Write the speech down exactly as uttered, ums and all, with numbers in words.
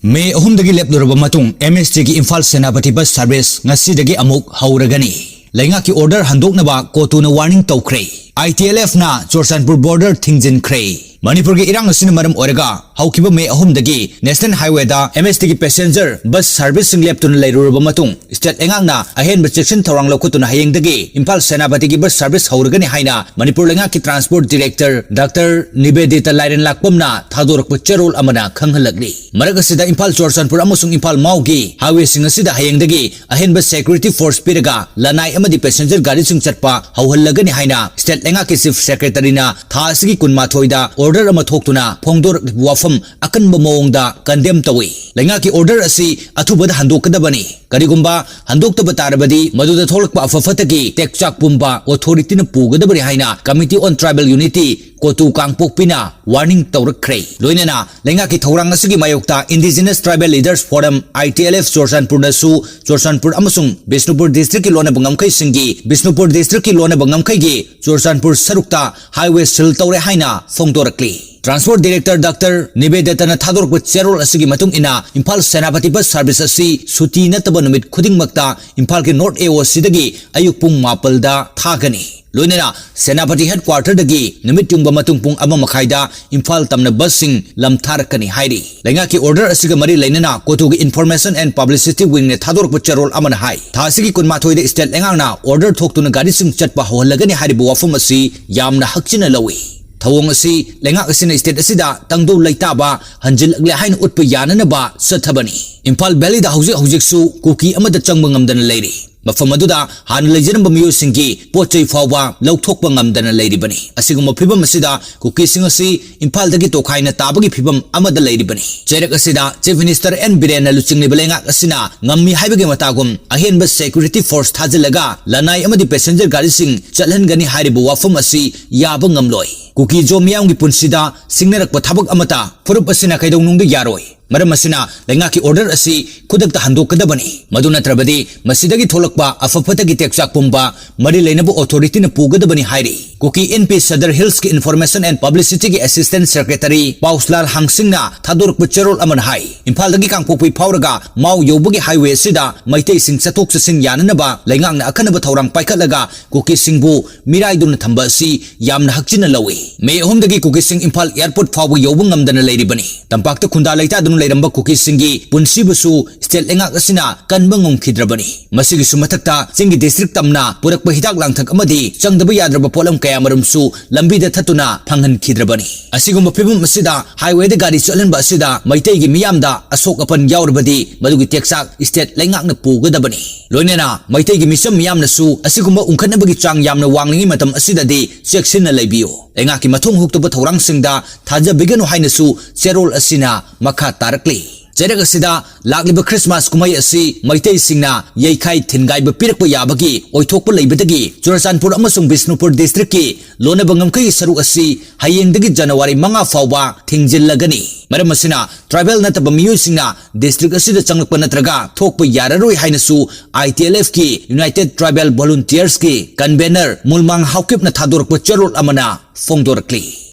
ꯃꯦ ꯑꯍꯨꯝꯗꯒꯤ ꯂꯦꯞꯂꯨꯔꯕ ꯃꯇꯨꯡ, ꯑꯦꯝ ꯑꯦꯁ ꯇꯤꯒꯤ ꯏꯝꯐꯥꯜ ꯁꯦꯅꯥꯄꯇꯤ ꯕꯁ ꯁꯔꯚꯤꯁ ꯉꯁꯤꯗꯒꯤ ꯑꯃꯨꯛ ꯍꯧꯔꯒꯅꯤ꯫ ꯂꯩꯉꯥꯛꯀꯤ ꯑꯣꯔꯗꯔ ꯍꯟꯗꯣꯛꯅꯕ ꯀꯣꯇꯨꯅ ꯋꯥꯔꯅꯤꯡ ꯇꯧꯈ꯭ꯔꯦ꯫ ꯑꯥꯏ ꯇꯤ ꯑꯦꯜ ꯑꯦꯐꯅ ꯆꯨꯔꯆꯥꯟꯄꯨꯔ ꯕꯣꯔꯗꯔ ꯊꯤꯡꯖꯤꯟꯈ꯭ꯔꯦ꯫ ꯃꯅꯤꯄꯨꯔꯒꯤ ꯏꯔꯥꯡ ꯑꯁꯤꯅ ꯃꯔꯝ ꯑꯣꯏꯔꯒ ꯍꯧꯈꯤꯕ ꯃꯦ ꯑꯍꯨꯝꯗꯒꯤ ꯅꯦꯁꯅꯦꯜ ꯍꯥꯏꯋꯦꯗ ꯑꯦꯝ ꯑꯦꯁ ꯇꯤꯒꯤ ꯄꯦꯁꯦꯟꯖꯔ ꯕꯁ ꯁꯔꯚꯤꯁꯁꯤꯡ ꯂꯦꯞꯇꯨꯅ ꯂꯩꯔꯨꯔꯕ ꯃꯇꯨꯡ, ꯁ꯭ꯇꯦꯠ ꯂꯩꯉꯥꯛꯅ ꯑꯍꯦꯟꯕ ꯆꯦꯛꯁꯤꯟ ꯊꯧꯔꯥꯡ ꯂꯧꯈꯠꯇꯨꯅ ꯍꯌꯦꯡꯗꯒꯤ ꯏꯝꯐꯥꯜ ꯁꯦꯅꯥꯄꯇꯤꯒꯤ ꯕꯁ ꯁꯔꯚꯤꯁ ꯍꯧꯔꯒꯅꯤ ꯍꯥꯏꯅ ꯃꯅꯤꯄꯨꯔ ꯂꯩꯉꯥꯛꯀꯤ ꯇ꯭ꯔꯥꯟꯁꯄꯣꯔꯠ ꯗꯤꯔꯦꯛꯇꯔ ꯗꯥꯛꯇꯔ ꯅꯤꯕꯦꯗꯤꯇꯥ ꯂꯥꯏꯔꯦꯟꯂꯥꯛꯄꯝꯅ ꯊꯥꯗꯣꯔꯛꯄ ꯆꯦꯔꯣꯜ ꯑꯃꯅ ꯈꯪꯍꯜꯂꯛꯂꯤ꯫ ꯃꯔꯛ ꯑꯁꯤꯗ ꯏꯝꯐꯥꯜ ꯆꯨꯔꯆꯥꯟꯄꯨꯔ ꯑꯃꯁꯨꯡ ꯏꯝꯐꯥꯜ ꯃꯥꯎꯒꯤ ꯍꯥꯏꯋꯦꯁꯤꯡ ꯑꯁꯤꯗ ꯍꯌꯦꯡꯗꯒꯤ ꯑꯍꯦꯟꯕ ꯁꯦꯀ꯭ꯌꯨꯔꯤꯇꯤ ꯐꯣꯔꯁ ꯄꯤꯔꯒ ꯂꯅꯥꯏ ꯑꯃꯗꯤ ꯄꯦꯁꯦꯟꯖꯔ ꯒꯥꯔꯤꯁꯤꯡ ꯆꯠꯄ ꯍꯧꯍꯜꯂꯒꯅꯤ ꯍꯥꯏꯅ ꯁ꯭ꯇꯦꯠ ꯂꯩꯉꯥꯛꯀꯤ ꯆꯤꯐ ꯁꯦꯀ꯭ꯔꯦꯇꯔꯤꯅ ꯊꯥ ꯑꯁꯤꯒꯤ ꯀꯨꯟꯃꯥꯊꯣꯏꯗ ꯑꯣꯔꯗꯔ ꯑꯃ ꯊꯣꯛꯇꯨꯅ ꯐꯣꯡꯗꯣꯔꯛꯂꯤꯕ ꯋꯥꯐꯝ ꯑꯀꯟꯕ ꯃꯑꯣꯡꯗ ꯀꯟꯗꯦꯝ ꯇꯧꯏ꯫ ꯂꯩꯉꯥꯛꯀꯤ ꯑꯣꯔꯗꯔ ꯑꯁꯤ ꯑꯊꯨꯕꯗ ꯍꯟꯗꯣꯛꯀꯗꯕꯅꯤ꯫ ꯀꯔꯤꯒꯨꯝꯕ ꯍꯟꯗꯣꯛꯇꯕ ꯇꯥꯔꯕꯗꯤ ꯃꯗꯨꯗ ꯊꯣꯛꯂꯛꯄ ꯑꯐ ꯐꯠꯇꯒꯤ ꯇꯦꯛꯆꯥꯛ ꯄꯨꯝꯕ ꯑꯣꯊꯣꯔꯤꯇꯤꯅ ꯄꯨꯒꯗꯕꯅꯤ ꯍꯥꯏꯅ ꯀꯃꯤꯇꯤ ꯑꯣꯟ ꯇ꯭ꯔꯥꯏꯕꯦꯜ ꯌꯨꯅꯤꯇꯤ ꯀꯣꯇꯨ ꯀꯥꯡꯄꯣꯛꯄꯤꯅ ꯋꯥꯔꯅꯤꯡ ꯇꯧꯔꯛꯈ꯭ꯔꯦ꯫ ꯂꯣꯏꯅꯅ ꯂꯩꯉꯥꯛꯀꯤ ꯊꯧꯔꯥꯡ ꯑꯁꯤꯒꯤ ꯃꯥꯌꯣꯛꯇ ꯏꯟꯗꯤꯖꯤꯅꯁ ꯇ꯭ꯔꯥꯏꯕꯦꯜ ꯂꯤꯗꯔꯁ ꯐꯣꯔꯝ, ꯑꯥꯏ ꯇꯤ ꯑꯦꯜ ꯑꯦꯐ, ꯆꯨꯔꯆꯥꯟꯄꯨꯔꯅꯁꯨ ꯆꯨꯔꯆꯥꯟꯄꯨꯔ ꯑꯃꯁꯨꯡ ꯕꯤꯁꯅꯨꯄꯨꯔ ꯗꯤꯁꯇ꯭ꯔꯤꯛꯀꯤ ꯂꯣꯟꯅꯕ ꯉꯝꯈꯩꯁꯤꯡꯒꯤ, ꯕꯤꯁꯅꯨꯄꯨꯔ ꯗꯤꯁꯇ꯭ꯔꯤꯛꯀꯤ ꯂꯣꯟꯅꯕ ꯉꯝꯈꯩꯒꯤ ꯆꯨꯔꯆꯥꯟꯄꯨꯔ ꯁꯔꯨꯛꯇ ꯍꯥꯏꯋꯦ ꯁꯤꯜ ꯇꯧꯔꯦ ꯍꯥꯏꯅ ꯐꯣꯡꯗꯣꯔꯛꯂꯤ꯫ ꯇ꯭ꯔꯥꯟꯁꯄꯣꯔꯠ ꯗꯤꯔꯦꯛꯇꯔ ꯗꯥꯛꯇꯔ ꯅꯤꯕꯦꯗꯤꯇꯥꯅ ꯊꯥꯗꯣꯔꯛꯄ ꯆꯦꯔꯣꯜ ꯑꯁꯤꯒꯤ ꯃꯇꯨꯡ ꯏꯟꯅ, ꯏꯝꯐꯥꯜ ꯁꯦꯅꯥꯄꯇꯤ ꯕꯁ ꯁꯔꯚꯤꯁ ꯑꯁꯤ ꯁꯨꯇꯤ ꯅꯠꯇꯕ ꯅꯨꯃꯤꯠ ꯈꯨꯗꯤꯡꯃꯛꯇ ꯏꯝꯐꯥꯜꯒꯤ ꯅꯣꯔꯠ ꯑꯦ ꯑꯣ ꯁꯤꯗꯒꯤ ꯑꯌꯨꯛ ꯄꯨꯡ ꯃꯥꯄꯜꯗ ꯊꯥꯒꯅꯤ꯫ ꯂꯣꯏꯅꯅ ꯁꯦꯅꯥꯄꯇꯤ ꯍꯦꯗꯀ꯭ꯋꯥꯔꯇꯔꯗꯒꯤ ꯅꯨꯃꯤꯠ ꯌꯨꯡꯕ ꯃꯇꯨꯡ ꯄꯨꯡ ꯑꯃ ꯃꯈꯥꯏꯗ ꯏꯝꯐꯥꯜ ꯇꯝꯅ ꯕꯁꯁꯤꯡ ꯂꯝꯊꯥꯔꯛꯀꯅꯤ ꯍꯥꯏꯔꯤ꯫ ꯂꯩꯉꯥꯛꯀꯤ ꯑꯣꯔꯗꯔ ꯑꯁꯤꯒ ꯃꯔꯤ ꯂꯩꯅꯅ ꯀꯣꯇꯨꯒꯤ ꯏꯟꯐꯣꯔꯃꯦꯁꯟ ꯑꯦꯟ ꯄꯕ꯭ꯂꯤꯁꯤꯇꯤ ꯋꯤꯡꯅ ꯊꯥꯗꯣꯔꯛꯄ ꯆꯦꯔꯣꯜ ꯑꯃꯅ ꯍꯥꯏ, ꯊꯥ ꯑꯁꯤꯒꯤ ꯀꯨꯟꯃꯥꯊꯣꯏꯗ ꯁ꯭ꯇꯦꯠ ꯂꯩꯉꯥꯛꯅ ꯑꯣꯔꯗꯔ ꯊꯣꯛꯇꯨꯅ ꯒꯥꯔꯤꯁꯤꯡ ꯆꯠꯄ ꯍꯧꯍꯜꯂꯒꯅꯤ ꯍꯥꯏꯔꯤꯕ ꯋꯥꯐꯝ ꯑꯁꯤ ꯌꯥꯝꯅ ꯍꯛꯆꯤꯟꯅ ꯂꯧꯏ꯫ ꯊꯧꯑꯣꯡ ꯑꯁꯤ ꯂꯩꯉꯥꯛ ꯑꯁꯤꯅ ꯁ꯭ꯇꯦꯠ ꯑꯁꯤꯗ ꯇꯪꯗꯨ ꯂꯩꯇꯥꯕ ꯍꯟꯖꯤꯜꯂꯛꯂꯦ ꯍꯥꯏꯅ ꯎꯠꯄ ꯌꯥꯅꯅꯕ ꯆꯠꯊꯕꯅꯤ꯫ ꯏꯝꯐꯥꯜ ꯚꯦꯂꯤꯗ ꯍꯧꯖꯤꯛ ꯍꯧꯖꯤꯛꯁꯨ ꯀꯨꯀꯤ ꯑꯃꯠꯇ ꯆꯪꯕ ꯉꯝꯗꯅ ꯂꯩꯔꯤ꯫ ꯃꯐꯝ ꯑꯗꯨꯗ ꯍꯥꯟꯅ ꯂꯩꯖꯔꯝꯕ ꯃꯤꯑꯣꯏꯁꯤꯡꯒꯤ ꯄꯣꯠ ꯆꯩ ꯐꯥꯎꯕ ꯂꯧꯊꯣꯛꯄ ꯉꯝꯗꯅ ꯂꯩꯔꯤꯕꯅꯤ꯫ ꯑꯁꯤꯒꯨꯝꯕ ꯐꯤꯚꯝ ꯑꯁꯤꯗ ꯀꯨꯀꯤꯁꯤꯡ ꯑꯁꯤ ꯏꯝꯐꯥꯜꯗꯒꯤ ꯇꯣꯈꯥꯏꯅ ꯇꯥꯕꯒꯤ ꯐꯤꯚꯝ ꯑꯃꯗ ꯂꯩꯔꯤꯕꯅꯤ꯫ ꯆꯩꯔꯛ ꯑꯁꯤꯗ ꯆꯤꯐ ꯃꯤꯅꯤꯁꯇꯔ ꯑꯦꯟ ꯕꯤꯔꯦꯟꯅ ꯂꯨꯆꯤꯡꯂꯤꯕ ꯂꯩꯉꯥꯛ ꯑꯁꯤꯅ ꯉꯝꯃꯤ ꯍꯥꯏꯕꯒꯤ ꯃꯇꯥꯒꯨꯝ ꯑꯍꯦꯟꯕ ꯁꯦꯀ꯭ꯌꯨꯔꯤꯇꯤ ꯐꯣꯔꯁ ꯊꯥꯖꯤꯜꯂꯒ ꯂꯅꯥꯏ ꯑꯃꯗꯤ ꯄꯦꯁꯦꯟꯖꯔ ꯒꯥꯔꯤꯁꯤꯡ ꯆꯠꯍꯟꯒꯅꯤ ꯍꯥꯏꯔꯤꯕ ꯋꯥꯐꯝ ꯑꯁꯤ ꯌꯥꯕ ꯉꯝꯂꯣꯏ꯫ ꯀꯨꯀꯤ ꯖꯣ ꯃꯤꯌꯥꯝꯒꯤ ꯄꯨꯟꯁꯤꯗ ꯁꯤꯡꯅꯔꯛꯄ ꯊꯕꯛ ꯑꯃꯠꯇ ꯐꯨꯔꯨꯞ ꯑꯁꯤꯅ ꯀꯩꯗꯧꯅꯨꯡꯗ ꯌꯥꯔꯣꯏ꯫ ꯃꯔꯝ ꯑꯁꯤꯅ ꯂꯩꯉꯥꯛꯀꯤ order ꯑꯁꯤ ꯈꯨꯗꯛꯇ ꯍꯟꯗꯣꯛꯀꯗꯕꯅꯤ꯫ ꯃꯗꯨ ꯅꯠꯇ꯭ꯔꯕꯗꯤ ꯃꯁꯤꯗꯒꯤ ꯊꯣꯛꯂꯛꯄ ꯑꯐ ꯐꯠꯇꯒꯤ ꯇꯦꯛꯆꯥꯛ ꯄꯨꯝꯕ ꯃꯔꯤ ꯂꯩꯅꯕ authorityꯅ ꯄꯨꯒꯗꯕꯅꯤ ꯍꯥꯏꯔꯤ꯫ ꯀꯨꯀꯤ ꯏꯟ ꯄꯤ ꯁꯗꯔ ꯍꯤꯜꯁꯀꯤ Information and Publicityꯒꯤ Assistant Secretary ꯄꯥꯎꯁꯂꯥꯜ ꯍꯥꯡꯁꯤꯡꯅ ꯊꯥꯗꯣꯔꯛꯄ ꯆꯦꯔꯣꯜ ꯑꯃꯅ ꯍꯥꯏ, ꯏꯝꯐꯥꯜꯗꯒꯤ ꯀꯥꯡꯄꯣꯛꯄꯤ ꯐꯥꯎꯔꯒ ꯃꯥꯎ ꯌꯧꯕꯒꯤ highway ꯑꯁꯤꯗ ꯃꯩꯇꯩꯁꯤꯡ ꯆꯠꯊꯣꯛ ꯆꯠꯁꯤꯟ ꯌꯥꯅꯅꯕ ꯂꯩꯉꯥꯛꯅ ꯑꯈꯟꯅꯕ ꯊꯧꯔꯥꯡ ꯄꯥꯏꯈꯠꯂꯒ ꯀꯨꯀꯤꯁꯤꯡꯕꯨ ꯃꯤꯔꯥꯏꯗꯨꯅ ꯊꯝꯕ ꯑꯁꯤ ꯌꯥꯝꯅ ꯍꯛꯆꯤꯟꯅ ꯂꯧꯏ꯫ ꯃꯦ ꯑꯍꯨꯝꯗꯒꯤ ꯀꯨꯀꯤꯁꯤꯡ ꯏꯝꯐꯥꯜ airport ꯐꯥꯎꯕ ꯌꯧꯕ ꯉꯝꯗꯅ ꯂꯩꯔꯤꯕꯅꯤ꯫ ꯇꯝꯄꯥꯛꯇ ꯈꯨꯟꯗꯥ ꯂꯩꯇꯥꯗꯨꯅ ꯂꯩꯔꯝꯕ ꯀꯨꯀꯤꯁꯤꯡꯒꯤ ꯄꯨꯟꯁꯤꯕꯨꯁꯨ state ꯂꯩꯉꯥꯛ ꯑꯁꯤꯅ ꯀꯟꯕ ꯉꯝꯈꯤꯗ꯭ꯔꯕꯅꯤ꯫ ꯃꯁꯤꯒꯤꯁꯨ ꯃꯊꯛꯇ ꯆꯤꯡꯒꯤ district ꯇꯝꯅ ꯄꯨꯔꯛꯄ ꯍꯤꯗꯥꯛ ꯂꯥꯡꯊꯛ ꯑꯃꯗꯤ ꯆꯪꯗꯕ ꯌꯥꯗ꯭ꯔꯕ ꯄꯣꯠꯂꯝ ꯀꯌꯥ ꯃꯔꯨꯝꯁꯨ ꯂꯝꯕꯤꯗ ꯊꯠꯇꯨꯅ ꯐꯪꯍꯟꯈꯤꯗ꯭ꯔꯕꯅꯤ꯫ ꯑꯁꯤꯒꯨꯝꯕ ꯐꯤꯕꯝ ꯑꯁꯤꯗ highwayꯗ ꯒꯥꯔꯤ ꯆꯠꯍꯟꯕ ꯑꯁꯤꯗ ꯃꯩꯇꯩꯒꯤ ꯃꯤꯌꯥꯝꯗ ꯑꯁꯣꯛ ꯑꯄꯟ ꯌꯥꯎꯔꯕꯗꯤ ꯃꯗꯨꯒꯤ ꯇꯦꯛꯆꯥꯛ state ꯂꯩꯉꯥꯛꯅ ꯄꯨꯒꯗꯕꯅꯤ꯫ ꯂꯣꯏꯅꯅ ꯃꯩꯇꯩꯒꯤ ꯃꯤꯆꯝ ꯃꯤꯌꯥꯝꯅꯁꯨ ꯑꯁꯤꯒꯨꯝꯕ ꯎꯪꯈꯠꯅꯕꯒꯤ ꯆꯥꯡ ꯌꯥꯝꯅ ꯋꯥꯡꯂꯤꯉꯩ ꯃꯇꯝ ꯑꯁꯤꯗꯗꯤ ꯆꯦꯛꯁꯤꯟꯅ ꯂꯩꯕꯤꯌꯨ꯫ ꯂꯩꯉꯥꯛꯀꯤ ꯃꯊꯣꯡ ꯍꯨꯛꯇꯕ ꯊꯧꯔꯥꯡꯁꯤꯡꯗ ꯊꯥꯖꯕꯤꯒꯅꯨ ꯍꯥꯏꯅꯁꯨ ꯆꯦꯔꯣꯜ ꯑꯁꯤꯅ ꯃꯈꯥ ꯇꯥꯔꯛꯂꯤ꯫ ꯆꯩꯔꯛ ꯑꯁꯤꯗ ꯂꯥꯛꯂꯤꯕ Christmas ꯀꯨꯝꯍꯩ ꯑꯁꯤ ꯃꯩꯇꯩꯁꯤꯡꯅ ꯌꯩꯈꯥꯏ ꯊꯤꯟꯒꯥꯏꯕ ꯄꯤꯔꯛꯄ ꯌꯥꯕꯒꯤ ꯑꯣꯏꯊꯣꯛꯄ ꯂꯩꯕꯗꯒꯤ ꯆꯨꯔꯆꯥꯟꯄꯨꯔ ꯑꯃꯁꯨꯡ ꯕꯤꯁꯅꯨꯄꯨꯔ districtꯀꯤ ꯂꯣꯟꯅꯕ ꯉꯝꯈꯩꯒꯤ ꯁꯔꯨꯛ ꯑꯁꯤ ꯍꯌꯦꯡꯗꯒꯤ ꯖꯅꯋꯥꯔꯤ ꯃꯉꯥ ꯐꯥꯎꯕ ꯊꯤꯡꯖꯤꯜꯂꯒꯅꯤ꯫ ꯃꯔꯝ ꯑꯁꯤꯅ tribal ꯅꯠꯇꯕ ꯃꯤꯑꯣꯏꯁꯤꯡꯅ district ꯑꯁꯤꯗ ꯆꯪꯂꯛꯄ ꯅꯠꯇ꯭ꯔꯒ ꯊꯣꯛꯄ ꯌꯥꯔꯔꯣꯏ ꯍꯥꯏꯅꯁꯨ ITLFꯀꯤ United Tribal Volunteersꯀꯤ convener ꯃꯨꯜꯃꯥꯡ ꯍꯥꯎꯀꯤꯞꯅ ꯊꯥꯗꯣꯔꯛꯄ ꯆꯦꯔꯣꯜ ꯑꯃꯅ ꯐꯣꯡꯗꯣꯔꯛꯂꯤ꯫